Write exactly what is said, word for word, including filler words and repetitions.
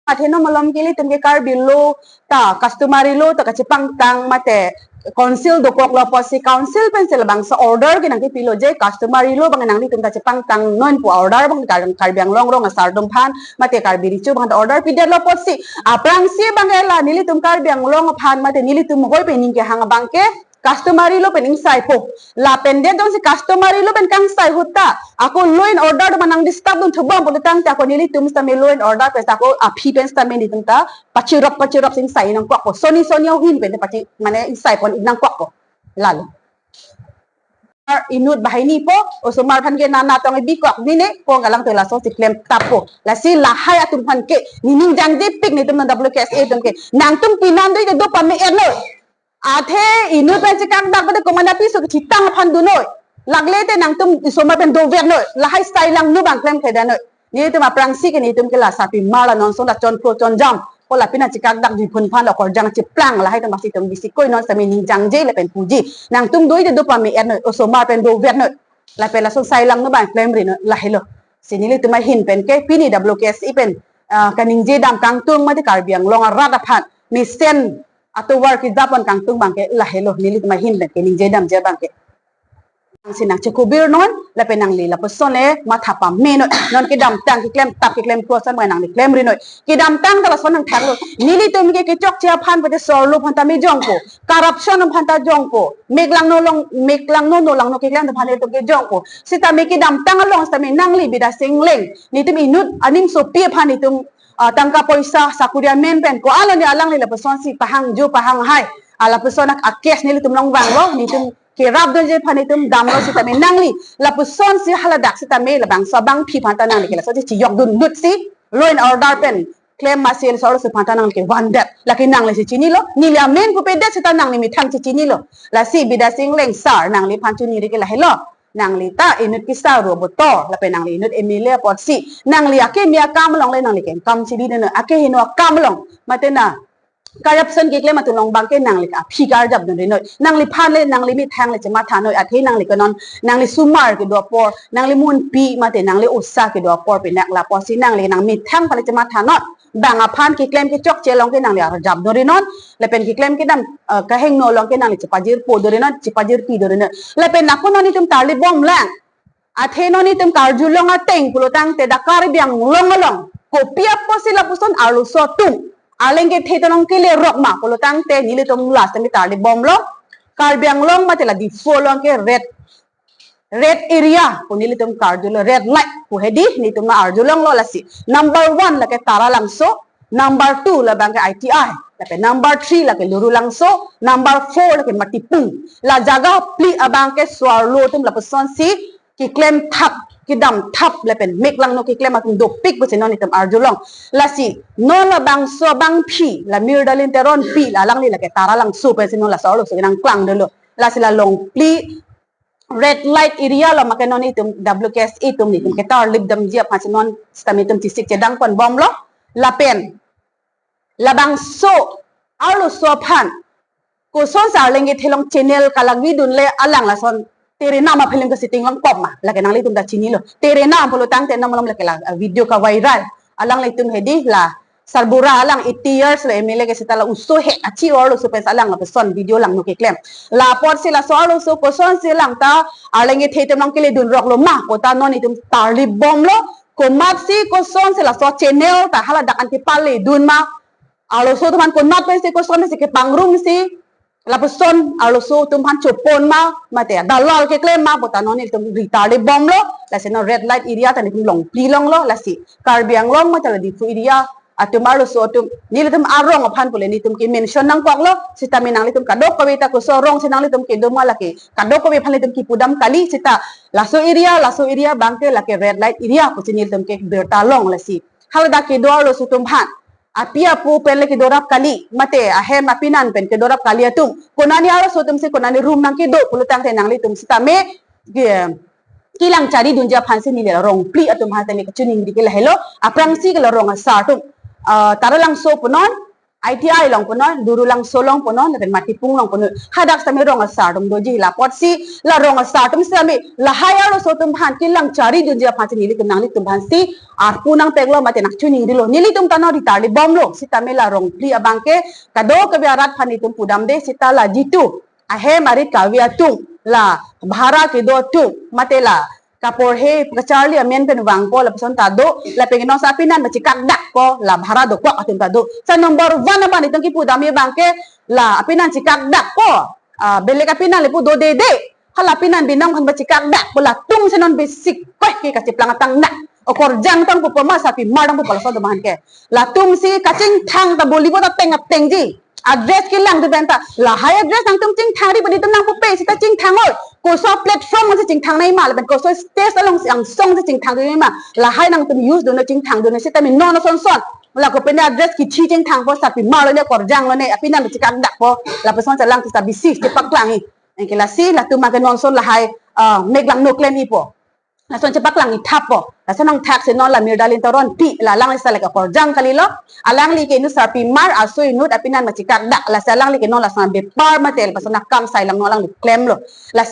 Athe non malom ke ilitum ke Karbi law ta, customary law ta kachepangtang mate council dokoklo apotsi council pensi labangso order ke nangkepilo je customary law abang nanglitum ta chepangtangnon pu order abang Kar-, Karbi Anglong rong asar atum aphan mate Karbi Recho abang ta order pidetlo apotsi aphrangsi abang ke la nelitum Karbi Anglong aphan mate nelitum hoi pen ning kehang abang ke customary law pen ingsaipo. Lapen det jongsi customary law pen kangsai ahut ta ako law and order atum nang disturb dun thubom pulotangte ako nelitum sitame law and order pen ta ako aphi pen sitame nelitum ta pachirok pachirok si ingsai nangkokpo. Soni soni ahin pen ta pachi mane ingsai pon nangkokpo. Lalo. Inut banghini po, osomar aphan ke nana tong bikok nine, po galang to laso si klemtappo. Lasi lahai atum aphan ke, nening jangjepik nelitum non W K S A atum ke. Nangtum pinan do ite do pame-etnoi. Athe inut pen chekakdak pade komat apiso kethitang aphan dunnoi. Lagle te nangtum osomar pen dover noi. Lahai sai langno abang klemkledet noi. Nelitum aphrangsi ke nelitum ke la sarpimar la nonson la chonphro chonjam. Ko la pinan chekakdakji phun aphan lo korjang cheplang lahai atum basi atum bisi koi non sitame ning jangje lapen puji. Nangtum do ite do pame-etnoi. Osomar pen dover noi. Lapen lason sai langno abang klemri noi. Lahelo. Si nelitum ahin pen ke pini W K S A pen, ah, kaningje dam kangtung mate Karbi Anglong arat aphan mesen atovar kejapon kangtung abang ke lahelo nelitum ahin pen ke ningje damji abang ke. Nangsi nangchekubir non, lapen nangli lapuson le matha pamenoi, non kedamtang keklemtap keklemklo ason abang nangli klemri noi. Kedamtang ta lason nangthaklo. Nelitum ke kechokche aphan pute sorlo aphan ta me jongpo. Corruption aphan ta jongpo. Meklangno long, meklangno nolangno keklem aphan nelitum ke jongpo. Sitame kedamtang along sitame nangli Bidya Sing Engleng. Nelitum inut animsopi aphan nelitum, ah, tangka poisa sakuri amen pen ko-an lo ne alangli lapusonsi pahangjo pahanghai. Ah, lapuson ak-, a-case nelitum long vanglo, nelitum kerap dunji aphan nelitum damlo sitame nangli. Lapusonsi haladak sitame labangso abangpi aphan ta nangli ke lasonsi chiyok dun dut si law and order pen klem masi laso arloso aphan ta nangli kevandet. Lake nangli si chinilo, neli amen pupedet seta nangli methang si chinilo. Lasi Bidya Sing Engleng sir nangliphan choningri ke lahelo. Nangli ta inut kisa ro botor, lapen nangli inut M L A apotsi. Nangli akeme akam along le nangli kengkam chidi deno, akehingno akam along. Mate na corruption keklem atum along abang ke nangli aphi karjap dun rinoi. Nangliphan le, nangli methang le chemathanoi athe nangli ke non, nangli sumar kedo apor, nangli munpi mate nangli osa kedo apor pinak lapuson si nangli nangmethang aphan le chemathanoi. Bang aphan keklem kechokche along ke nangli arjap dun rinon, lapen keklem kedam, eh, kehingno along ke nangli chepajirpo dun rinon, chepajirpi dun rinon. Lapen ako non nelitum tarlip bomlang. Athe non nelitum karjulong ateng pulotangte dak Karbi Anglong along kopi apotsi lapuson arloso atum arleng kethe atum along kelerok ma pulotangte nelitum last time tarlip bomlo. Karbi Anglong mate la Diphu along ke red, red area pu nelitum karjulo, red light pu hedi nelitum na arjulonglo lasi. Number one lake Taralangso, number two labang ke I T I, lapen number three lake Lurulangso, number four lake Matipung. La jaga phli abang ke so-arlo atum lapusonsi keklemthap, kedamthap lapen meklangno keklem atum dopik pusi non nelitum arjulong. Lasi non labangso abangpi la Miralin Teronpi la alangli lake Taralangso pensi non laso arloso kenangklang dolo. Lasi la longphli red light area lo make non nelitum W K S A atum nelitum ketarlip damji aphansi non sitame nelitum chesik chedang pon bomlo. Lapen labangso arloso aphan kosonsi arleng kethe along channel kalagvi dunle alang lason Tere Nama film ke shooting long pop ma, lake nanglitum ta chinilo. Tere Nama pulotangte non malom lake la, ah, video ka-viral. Alanglitum hedi la Sarbura alang eighty years lo M L A ke seta la oso he achi arloso pensi alang lapuson video langno keklem. La apotsi laso arloso kosonsi lang ta arleng kethe atum along kele dunroklo ma pu ta non nelitum tarlip bomlo. Komatsi kosonsi laso channel ta haladak an kepale dun ma. Arloso atum aphan konat pensi kosonsi kepangrumsi lapuson arloso atum aphan chopon ma, mate dalal keklem ma pu ta non nelitum ri tarlip bomlo. Lasi non red light area ta nelitum longphli longlo. Lasi Karbi Anglong mate la Diphu area atum arloso atum nelitum arong aphan pule nelitum ke-mention nangkoklo. Sitame nanglitum kadokave ta koson arongsi nanglitum kedo ma lake kadokave aphan nelitum kipudam kali seta laso area, laso area abang ke lake red light area pusi nelitum kebirta long lasi. Haladak kedo arloso atum aphan api apo pen le kedorap kali, mate ahem apinan pen kedorap kali atum, konani arloso atumsi konani room nangkedo pulotangte nanglitum sitame ke, kelang chari dunji aphansi neli la rongphli atum aphan tame kachiningri ke lahelo. Aphrangsi ke la rong asar atum, ah, Taralangso punon, I T I along punon, Durulangso along punon, lapen Matipung along punon. Hadak sitame rong asar atum doji, la apotsi la rong asar atum sitame lahai arloso atum aphan kelang chari dunji aphan si nelitum nanglitum aphan si arpu nangteklo mate nangchiningrilo. Nelitum ta non ritarli bomlo, sitame la rong phli abangke kadokave arat aphan itum pudamde, sita la jitu ahem arit kave atum, la bhara kedo atum, mate la kaporhe kacharli amen pen vangpo lapuson ta do, lapen ke non sita apinan pachekakdakpo, la bhara dokok atum ta do. Sita number one abang itum kipudamji abangke la apinan chekakdakpo, ah, belek apinan le pu dodede. Hala apinan binong aphan pachekakdakpo, latum si non bisi koi ke kacheplang atang dak. Okorjang tang pupo ma sarpimar tang pupo laso atum aphan ke. Latum si kachingthang ta Bollywood ateng atengji. Address kelang tu penta. Lahai address nangtum chingthangri padi tum nangpupe, sita chingthang oi. Koso platform si chingthang nangji ma, lapen koso stage along si angsong si chingthang nangji ma. Lahai nangtum use dunnon, chingthang dunnon, sitame non ason son. La kopine address kithi chingthangpo, sarpimar lone, okorjang lone, apinan chekakdakpo, lapuson chelang sita bisi chepaklangji. Anke lasi latum abangke non ason lahai, ah, mek langno klemjipo. Lason chepaklangji thappo. Lason nangthak si non la Mirda Lin Teronpi, la alangli sita lake okorjang kalilo. Alangli ke inut sarpimar, aso inut apinan pachekakdak. Lasi alangli ke non lason bepar mate lapuson akam sai langno alangli klemlo. Lasi